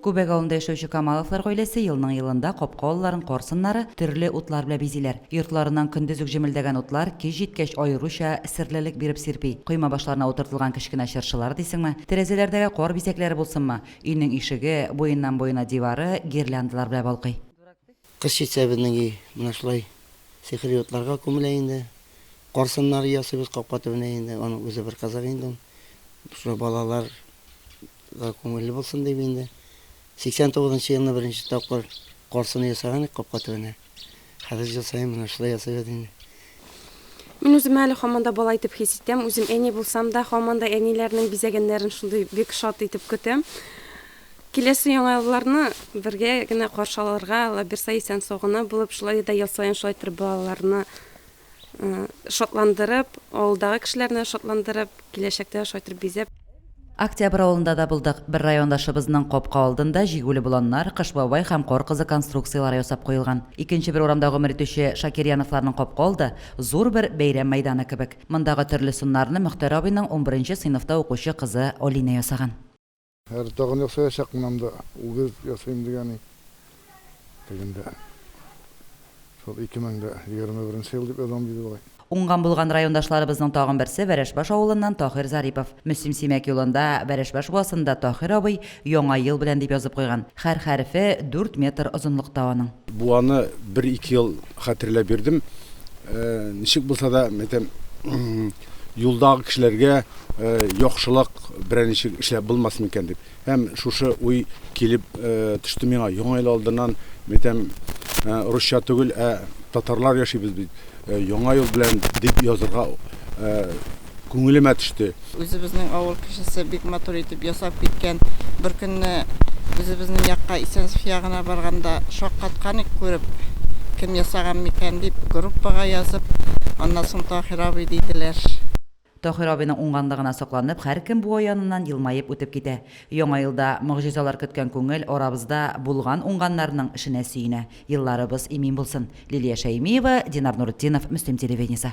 Күбәк авылында яшәүче Камаловлар гаиләсе елның-елында капка алларын кар сыннары, төрле утлар белән бизиләр. Йортларыннан көндез үк җемелдәгән утлар кич җиткәч аеруча серлелек биреп сирпи. Койма башларына утыртылган кечкенә чыршылар дисеңме, тәрәзәләрдәге кар бизәкләре булсынмы, өйнең ишеге, буеннан-буена дивары гирляндалар белән балкый. Кыш җитсә безнең өй менә шулай сихри утларга күмелә инде. Кар сыннары ясыйбыз капка төбенә инде, аның үзе бер кызык инде ул. Шулай балалар га күңелле булсын дип инде. 89 нчы елны беренче тапкыр карсыны ясаган идек капка төбенә. Хәзер ел саен менә шулай ясыйбыз инде. Мин үземне әле һаман да бала итеп хис итәм. Үзем әни булсам да, һаман да әниләрнең бизәгәннәрен шундый бик шат итеп көтәм. Киләсе Яңа елларны бергә генә каршы алырга, Алла бирса, исән-сау гына булып, шулай да ел саен шулай иттереп балаларны Шатландырып, авылдагы кешеләрне шатландырып, киләчәктә шулай итеп бизәп. Октябрь авылында да булдык. Бер райондашыбызның капка алдында җигүле боланнар, Кыш бабай һәм Кар кызы конструкцияләре ясап куелган. Икенче бер урамда гомер итүче Шакирьяновларның капка алды зур бер бәйрәм мәйданы кебек. Мондагы төрле сыннарны Мөхтәр абыйның унберенче сыйныфта укучы кызы Алинә ясаган. Хәзер тагын ясаячакмын анда, үгез ясыйм дигән тегендә. Шул 2021 нче ел дип язам, диде бугай. Уңган-булган райондашларыбызның тагын берсе Вәрәшбаш авылыннан Таһир Зарипов. Мөслим-Симәк юлында Вәрәшбаш буасында Таһир абый Яңа ел белән дип язып куйган. Һәр хәрефе дүрт метр озынлыкта аның. Буаны бер-ике ел хәтерләп йөрдем. Ничек булса да, мәйтәм, юлдагы кешеләргә яхшылык берәр ничек эшләп булмас микән дип. Һәм шушы уй килеп төште миңа. Яңа ел алдыннан, мәйтәм, русча түгел, ә татарлар яшибез бит. Яңа ел белән дип язырга күңелемә төште. Үзебезнең авыл кешесе бик матур итеп ясап киткән. Бер көнне үзебезнең якка Исәнсеф ягына барганда шаккаткан идек күреп, кем ясаган микән дип группага язып, аннан соң Таһир абый диделәр. Таһир абыйның уңганлыгына сокланып, һәркем буа яныннан елмаеп үтеп китә. Яңа елда могҗизалар көткән күңел арабызда булган уңганнарның эшенә сөенә. Елларыбыз имин булсын. Лилия Шәймиева, Динар Нуретдинов, Мөслим телевидениесе.